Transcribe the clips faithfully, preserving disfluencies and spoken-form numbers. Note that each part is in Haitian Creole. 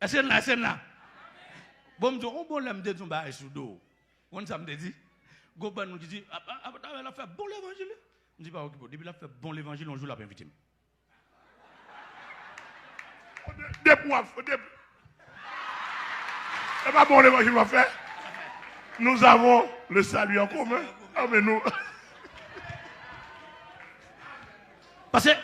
Èske n la? Èske n la? Bon, m di w, yon bon lè m te di yon bagay sou do w. Ou konn sa m te di? Gon bann moun ki di, "A, a, a, l ap fè bon levanjil, wi." M di, "Pa okipe w, depi l ap fè bon levanjil, yon jou l ap envite m." Depi w ap, depi, e pa bon levanjil w ap fè? Nous avons le salut en commun. Ah, men nou. Paske,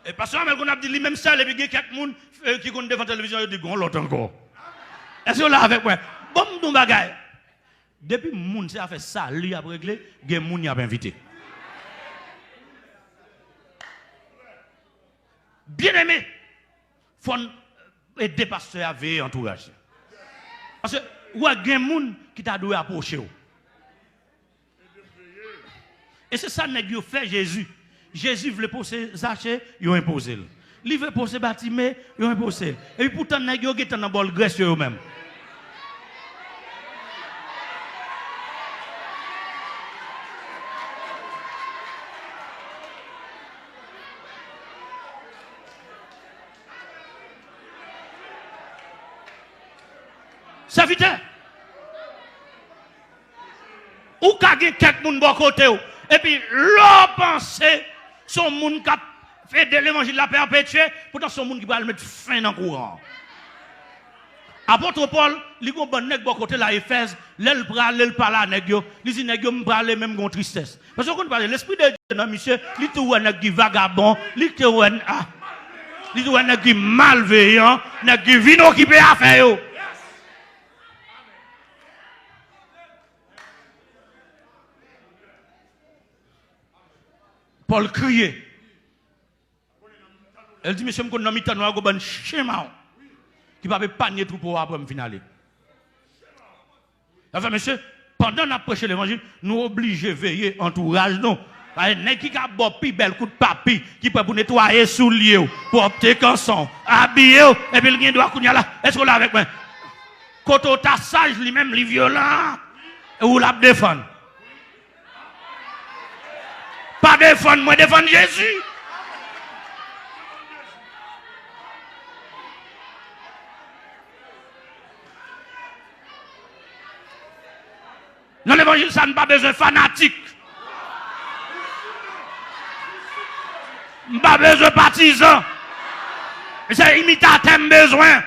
e, pastè Amèl konn ap di li menm sèl, epi gen kèk moun, e, ki konn devan televizyon, yo di, "Gon lòt ankò." Èske w la avèk mwen? Bon, m di yon bagay. Depi moun se afè sali y ap regle, gen moun y ap envite. Byeneme, fò n ede pastè a veye antouraj li. Paske, w wè, gen moun ki ta dwe apwoche w. E se sa nèg yo fè Jezi. Jezi vle pose Zache, yo enpoze l. Li vle pose Batime, yo enpoze l. Epi poutan nèg yo gentan nan bòl grès yo, yo menm. Sèvitè, ou ka gen kèk moun bò kote w, epi lè w panse se yon moun k ap ede levanjil la pèpetye, poutan se yon moun ki pral met fen nan kouran an. Apot Pòl, li gen yon bann nèg bò kote l a Efèz, lè l prale, l pale a nèg yo, li di nèg yo, "M prale, men m gen yon tristès." Paske w konn pale, Lespri de Dye nan misye, li tou wè nèg ki vagabon, li tou wè, ah, li tou wè nèg ki malveyan, nèg ki vin okipe afè yo. Pòl kriye. El di, "Mesye, m konn nan mitan nou a gon bann chen mawon ki p ap epanye twoupo a apre m fin ale." Sa fè, mesye, pandan n ap preche levanjil, nou oblije veye antouraj nou. Paske nèg ki ka ba w pi bèl kout papi, ki prè pou netwaye soulye w, pwòpte kanson, abiye w, epi l gen dwa kounye a la. Èske w la avèk mwen? Kote w ta saj, li menm, li vyolan, e ou l ap defann. Pa defann mwen, defann Jezi. Nan levanjil sa, n pa bezwen fanatik. M pa bezwen patizan. Se imitatè m bezwen.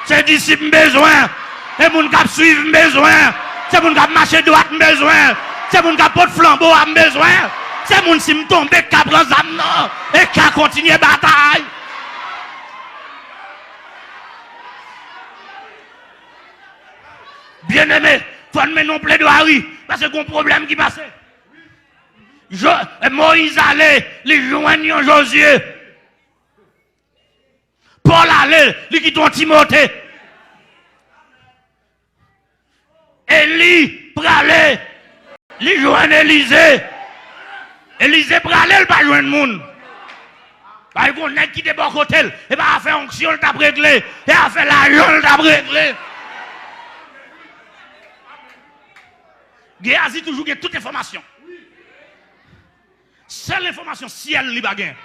Se disip m bezwen. Se moun k ap swiv m bezwen. Se moun k ap mache dwat m bezwen. Se moun k ap pot flanbo a m bezwen. Se moun, si m tonbe, k ka pran zam nan e k ka kontinye batay. Byeneme, fò n mennen yon pledwari, paske gon pwoblèm ki pase. Jo-, Moyiz ale, li jwenn yon Jozye. Pòl ale, li kite yon Timote. Eli prale, li jwenn Elize. Elize prale, l pa jwenn moun. Bay gon nèg ki te bò kote l, e pa afè onksyon l t ap regle, e afè lajan l t ap regle. Geyazi toujou gen tout enfòmasyon. Sèl enfòmasyon syèl li pa gen.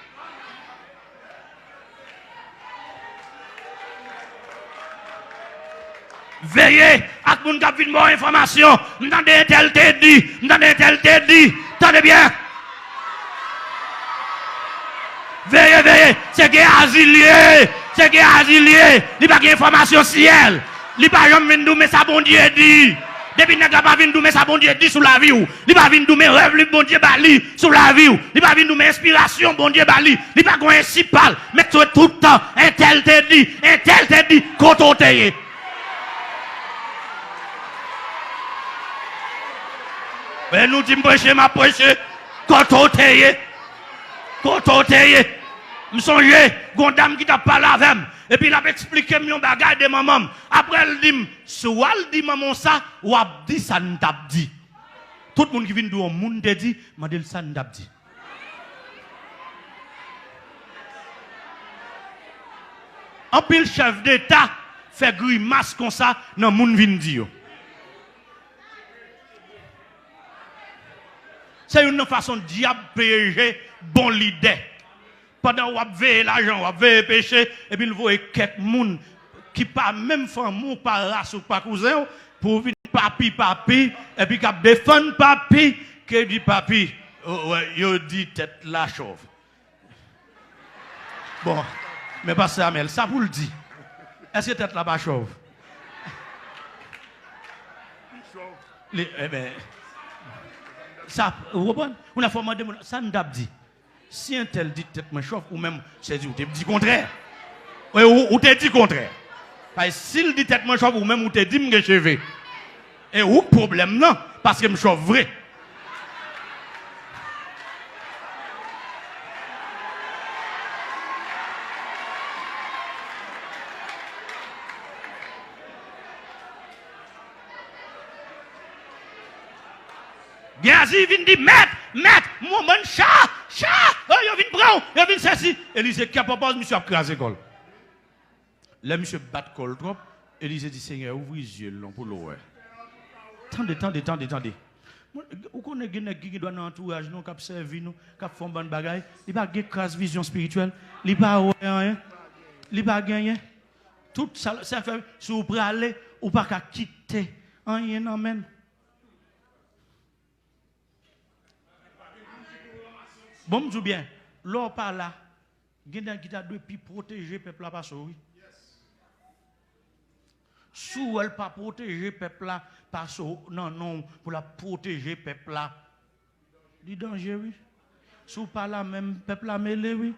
Veye ak moun k ap vin ba w enfòmasyon. M tande entèl te di, m tande entèl te di. Tande byen. Veye, veye. Se Geyazi l ye. Se Geyazi l ye. Li pa gen enfòmasyon syèl. Li pa janm vin di w, "Men sa Bondye di." Depi nèg la pa vin di w, "Men sa Bondye di sou lavi w." Li pa vin di w, "Men rèv li Bondye ba li sou lavi w." Li pa vin di w, "Men enspirasyon Bondye ba li." Li pa gen yon ensi pa l. Men se tout tan, entèl te di, entèl te di, kote w te ye? Men nou di m preche, m ap preche. Kote w te ye? Kote w te ye? M sonje, gon dam ki t ap pale avè m, epi l ap eksplike m yon bagay de manman m. Apre l di m, "Si w al di manman w sa, w ap di sa n t ap di." Tout moun ki vin di w yon moun te di, mande l sa n t ap di. Anpil chèf deta fè grimas konsa nan moun vin di yo. Se youn nan fason dyab pyeje bon lidè. Pandan w ap veye lajan, w ap veye peche, epi l voye kèk moun ki pa menm fanmi w, pa ras ou, pa kouzen w, pou w vin papi, papi, epi k ap defann papi, ke di papi, o, wè, yo di tèt la chòv. Bon, men pastè Amèl, sa pou l di? Èske tèt la pa chòv? Li, e ben, sa, ou konprann? Ou nan fò mande moun, sa n t ap di? Si entèl di tèt mwen chòv, ou menm, se di ou te di kontrè. Wi, ou, ou te di kontrè. Paske si l di tèt mwen chòv, ou menm ou te di m gen cheve. E ou k pwoblèm nan, paske m chòv vre. Gehazi vin di, mèt, mèt, m yon bann cha, cha, oh, yo vin pran w, yo vin sezi. Elize kè pòpòz, misye ap kraze kò l. Lè misye bat kò l twòp, Elize di, Senyè, ouvri zye l non pou l wè. Tande, tande, tande, tande. Ou konnen gen nèg ki gen dwa nan antouraj nou, k ap sèvi nou, k ap fè yon bann bagay, li pa gen kras vizyon espirityèl, li pa wè anyen, li pa genyen. Tout sa, sa fè, si w prale, ou pa ka kite anyen nan men l. Bon, m di w byen, lè w pa la, gen nèg ki ta dwe pi pwoteje pèp la pase w, wi. Si w wè l pa pwoteje pèp la pase w nan non w pou l ap pwoteje pèp la, li danje, wi. Si w pa la menm, pèp la mele, wi.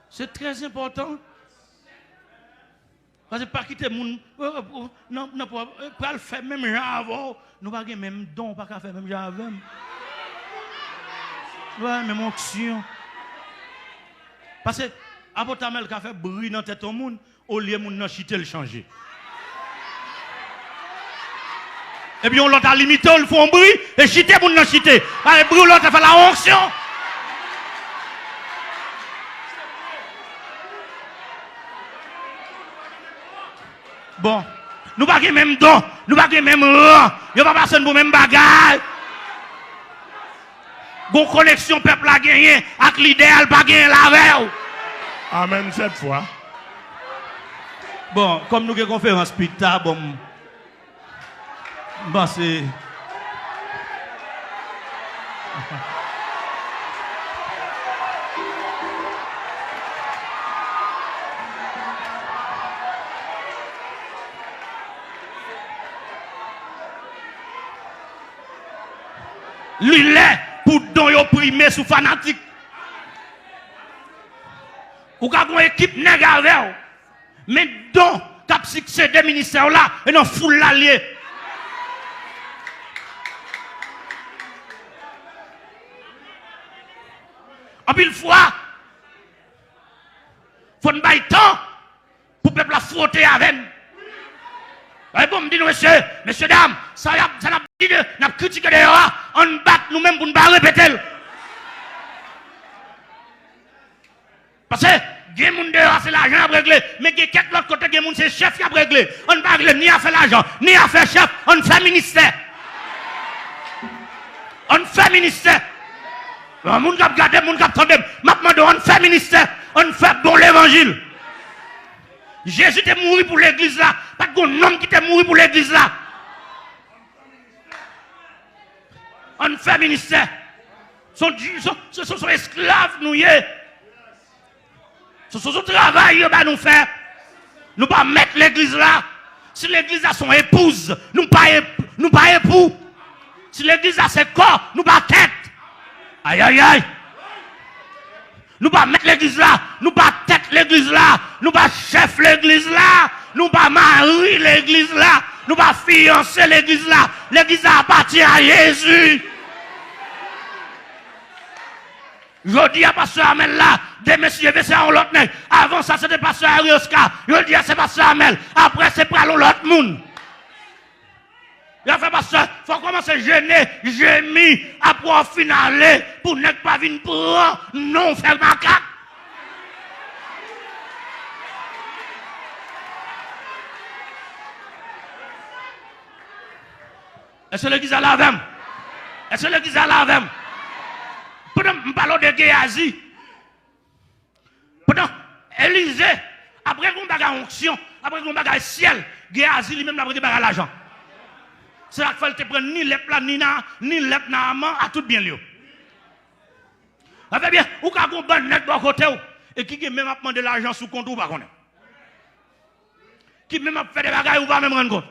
Se trè enpòtan. Paske pa kite moun, eh, eh, nan, nan, eh, pral fè menm jan avè w. Nou pa gen menm don, ou pa ka fè menm jan avè m. Nou pa gen menm onksyon. Paske apot Amèl ka fè bri nan tèt yon moun, olye moun nan chite, l chanje. Epi yon lòt a limite w, l fè yon bri, e chite moun nan chite. Pale bri w lòt la fè la onksyon. Bon, nou pa gen menm don, nou pa gen menm ran, yo pa pase n pou menm bagay. Gon koneksyon pèp la genyen ak lidè a, l pa genyen l avè w. Amèn sèt fwa. Bon, kòm nou gen konferans pita, bon, m, m panse. Li lè pou don yo prime sou fanatik. Ou ka gen yon ekip nèg avè w, men don k ap siksede ministè w la, e nan foul la l ye. Anpil fwa, fò n bay tan pou pèp la fwote avè n. Ay bon, m di nou, mesye, mesye dam, sa y ap, sa n ap di de, n ap kritike deyò a, ann bat nou menm pou n pa repete l. Paske gen moun deyò a se lajan y ap regle, men gen kèk lòt kote gen moun se chèf y ap regle. Ann pa regle ni afè lajan, ni afè chèf, ann fè ministè. Ann fè ministè. Bon, moun k ap gade m, moun k ap tande m, m ap mande w, ann fè ministè, ann fè bon levanjil. Jezi te mouri pou legliz la. Pa t gon nonm ki te mouri pou legliz la. Ann fè ministè. Se yon, se, se, se, se esklav nou ye. Se, se, se travay yo ba nou fè. Nou pa mèt legliz la. Si legliz la se yon epouz, nou pa ep-, nou pa epou. Si legliz la se kò, nou pa tèt. Ayayay. Nou pa mèt legliz la, nou pa tèt legliz la, nou pa chèf legliz la, nou pa mari legliz la, nou pa fiyanse legliz la. Legliz la apatyen a Jezi. Jodi a, pastè Amèl la, demen si Dye vle se yon lòt nèg. Avan sa, se te pastè Arioska. Jodi a, se pastè Amèl. Apre, se pral yon lòt moun. Y ap fè pastè, fò w kòmanse jene, jemi, apre w fin ale, pou nèg pa vin pran non w fè makak. Èske legliz la la avè m? Èske legliz la la avè m? Pandan m pale w de Geyazi, pandan Elize, apre gon bagay onksyon, apre gon bagay syèl, Geyazi li menm l ap rete bagay lajan. Se sa k fè l te pran ni lèp la, ni, na, ni lèp Naaman ak tout byen l yo. Sa fè byen, ou ka gon bann nèg bò kote w, e ki gen menm ap mande lajan sou kont ou, ou pa konnen. Ki menm ap fè de bagay ou pa menm rann kont.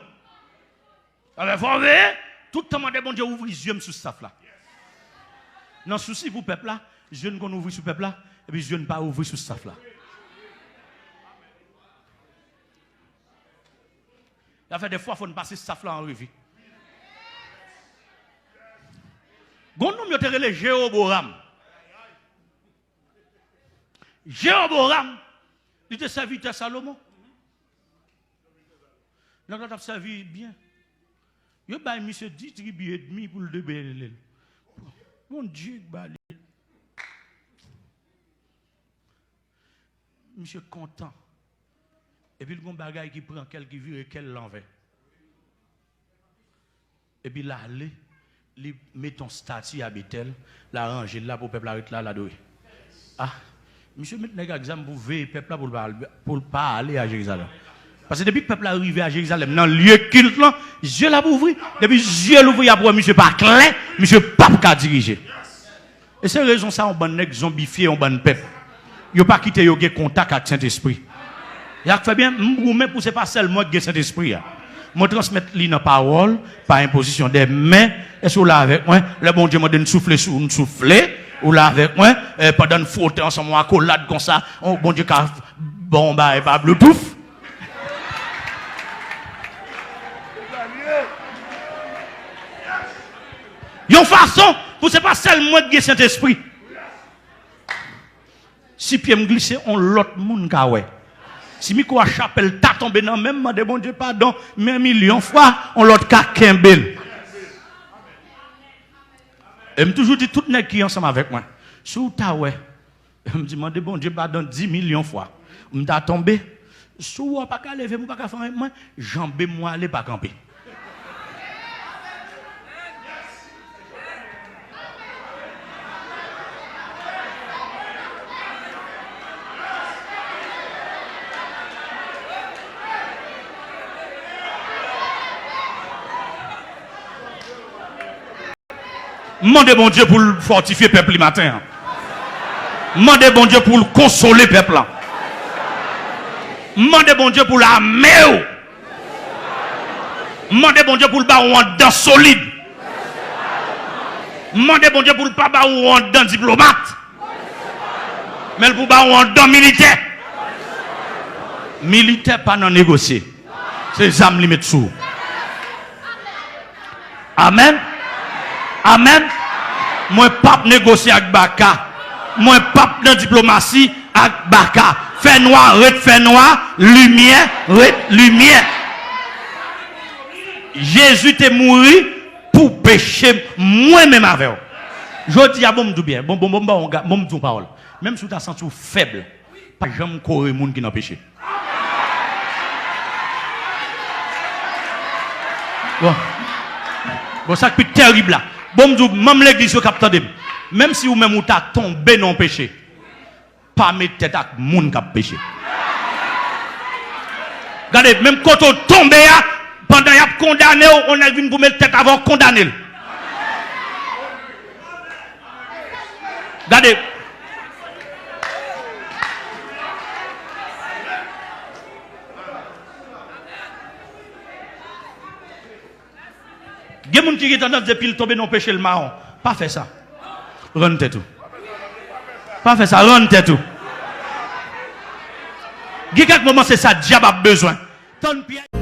Sa fè fò w veye, tout tan mande Bondye ouvri zye m sou staff la. Nan sousi pou pèp la, zye n konn ouvri sou pèp la, epi zye n pa ouvri sou staff la. Sa fè defwa fò n pase staff la an revi. Gon nonm yo te rele Jewoboram. Jewoboram, li te sèvitè Salomon. Nèg la t ap sèvi byen. Yo bay misye dis tribi edmi pou l debele l. Bondye k ba li. Misye kontan. Epi l gon bagay ki pran kè l, ki vire kè l lanvè. Epi l ale, li mete yon stati a Betèl, l aranje l la pou pèp la ret la, l adore. Ah, misye met nèg ak zam pou veye pèp la pou l pa al, pou l pa ale a Jerizalèm. Paske depi pèp la rive a Jerizalèm, nan lye kilt lan, zye l ap ouvri. Depi zye l ouvri, y ap wè misye pa klè, misye p ap ka dirije. E se rezon sa yon bann nèg zonbifye yon bann pèp. Yo pa kite yo gen kontak ak Sentespri. Sa k fè byen, m goumen pou se pa sèl mwen ki gen Sentespri a. Mwen transmèt li nan pawòl, pa enpozisyon de men. Èske w la avèk mwen? Lè Bondye mande n soufle sou, n soufle. Ou la avèk mwen? Eh, pandan n fwote ansanm yon akolad konsa, on, Bondye ka ba w yon bagay pa Bluetooth. Yon fason pou se pa sèl mwen ki gen Sentespri. Si pye m glise, on lòt moun ka wè. Si mikwo a chapèl ta tonbe nan men m, mande Bondye padon, men milyon fwa, on lòt ka kenbe l. E m toujou di tout nèg ki ansanm avèk mwen, si w ta wè, m di mande Bondye padon dis milyon fwa, m ta tonbe, si w wè w pa ka leve m, ou pa ka fè anyen pou mwen, janbe m wale pa kanpe. M mande Bondye pou l fòtifye pèp li maten an. M mande Bondye pou l konsole pèp la. M mande Bondye pou l ame w. M mande Bondye pou l ba w yon anndan solid. M mande Bondye pou l pa ba w yon anndan diplomat. Men l pou ba w yon anndan militè. Militè pa nan negosye. Se zam li met sou ou. Amèn. Amèn. Mwen p ap negosye ak baka. Mwen p ap nan diplomasi ak baka. Fènwa ret fènwa, limyè ret limyè. Jezi te mouri pou peche mwen menm avè w. Jodi a, bon, m di w byen, bon, bon, bon, bon, bon, bon, m di w pawòl. Menm si w ta santi w fèb, pa janm kore moun ki nan peche. Bon. Bon, sa k pi tèrib la. Bon, m di w, manm legliz yo k ap tande m. Menm si ou menm ou ta tonbe nan yon peche, pa met tèt ak moun k ap peche. Gade, menm kote w tonbe a, pandan y ap kondane w, yon nèg vin pou met tèt avè w, kondane l. Gade. Gen moun ki gen tandans depi l tonbe nan peche l mawon. Pa fè sa. Rann tèt ou. Pa fè sa, rann tèt ou. Gen kèk moman se sa dyab ap bezwen. Tann pyès.